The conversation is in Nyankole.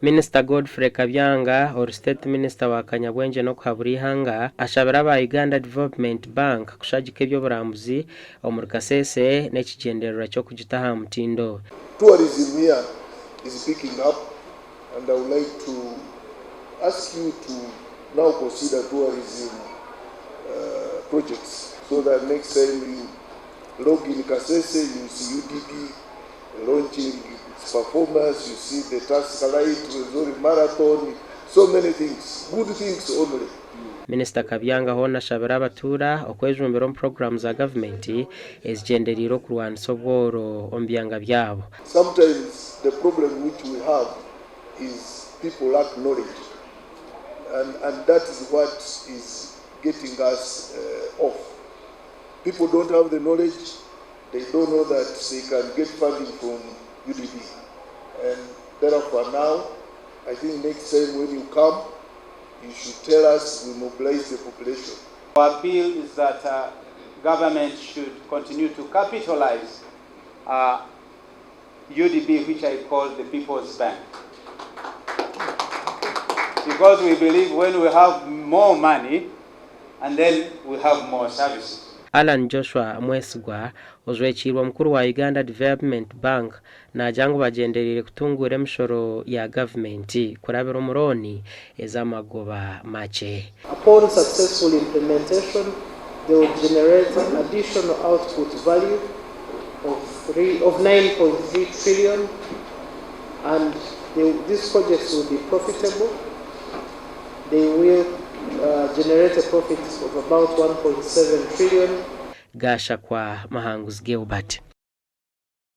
Minisita Godfrey Kabyanga, ori State Minister wa Kanyabwengye n'okuhabura eihanga, ashabire aba Uganda Development Bank kushagika eby'oburambuzi omuri Kasese n'ekigyendererwa ky'okugita aha mutindo. Tourism here is picking up and I would like to ask you to now consider tourism projects so that next time you log in Kasese you see UDB launching its performance, you see the Tusker Lite, Rwenzori Marathon, so many things, good things only. Minisita Kabyanga hoona ashabire abatuura okwejumbira omu puroguraamu za gavumenti ezigyendereire okurwanisa obworo omu byanga byabo. Sometimes the problem which we have is people lack knowledge and and that is what is getting us off. People don't have the knowledge, they don't know that they can get funding from UDB and therefore now I think next time when you come you should tell us we mobilize the population. Our appeal is that government should continue to capitalize UDB, which I call the People's Bank. Because we believe when we have more money, and then we have more services. Allan Joshua Mwesigwa, ojwekiirwe omukuru wa Uganda Development Bank naagira ngu bagyendereire kutunguura emishoro ya gavumenti kurabira omu looni ez'amagoba makye. Upon successful implementation, they will generate an additional output value of, of 9.3 trillion and these projects will be profitable. They will generate a profit of about 1.7 trillion. Gashakwa Mahanguzi Gilbert.